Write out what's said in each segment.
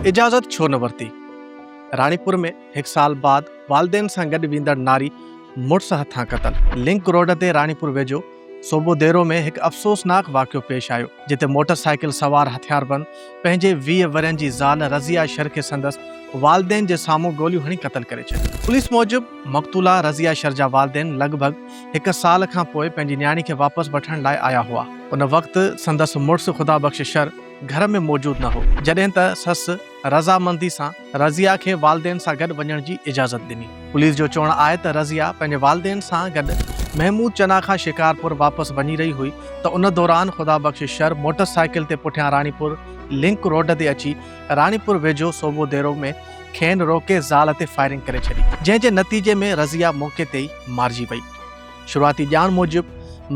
اجازت ڇو نه ورتي؟ راڻيپور ۾ هڪ سال بعد والدين سان گڏ ويندڙ ناري مڙس هٿان قتل. لنڪ روڊ تي راڻيپور ويجهو صوبو ديرو ۾ هڪ افسوسناڪ واقعو پيش آيو، جتي موٽر سائيڪل سوار هٿياربند پنهنجي 20 ورهين جي زال رضيه شر کي سندس والدين جي سامهون گوليون هڻي قتل ڪري ڇڏيو. پوليس موجب مقتوله رضيه شر جا والدين لڳ ڀڳ هڪ سال کان پوء پنهنجي نياڻي کي واپس وٺڻ لاء آيا هئا. ان وقت سندس مڙس خدا بخش شر گهر ۾ موجود نه هو، جڏهن ته سس رضامندي سان رضيه کي والدين سان گڏ وڃڻ جي اجازت ڏني. پوليس جو چوڻ آهي ته رضيه پنهنجي والدين سان گڏ محمود چنا کان شڪارپور واپس وڃي رهي هئي ته ان دوران خدا بخش شر موٽر سائيڪل تي پٺيان راڻيپور لنڪ روڊ تي اچي راڻيپور ويجهو صوبو ديرو ۾ کين روڪي زال تي فائرنگ ڪري ڇڏي، جنهن جي نتيجي ۾ رضيه موقعي تي ئي مارجي وئي. شروعاتي ڄاڻ موجب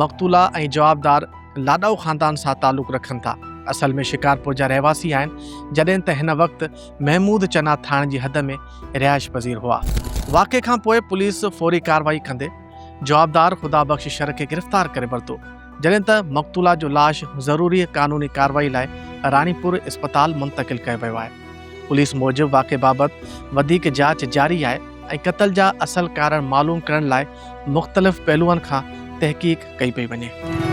مقتوله ۽ جوابدار لاڏائو خاندان سان تعلق رکن ٿا. اصل ۾ شڪارپور جا رهواسي آهن، جڏهن ته هن وقت محمود چنا ٿاڻي جي حد ۾ رهائش پذير هئا. واقعي کان پوء پوليس فوري ڪارروائي ڪندي جوابدار خدا بخش شر کي گرفتار ڪري ورتو، جڏهن ته مقتوله جو لاش ضروري قانوني ڪارروائي لاء راڻيپور اسپتال منتقل ڪيو ويو آهي. پوليس موجب واقعي بابت وڌيڪ جاچ جاري آهي ۽ قتل جا اصل ڪارڻ معلوم ڪرڻ لاء مختلف پهلوئن کان تحقيق ڪئي پئي وڃي.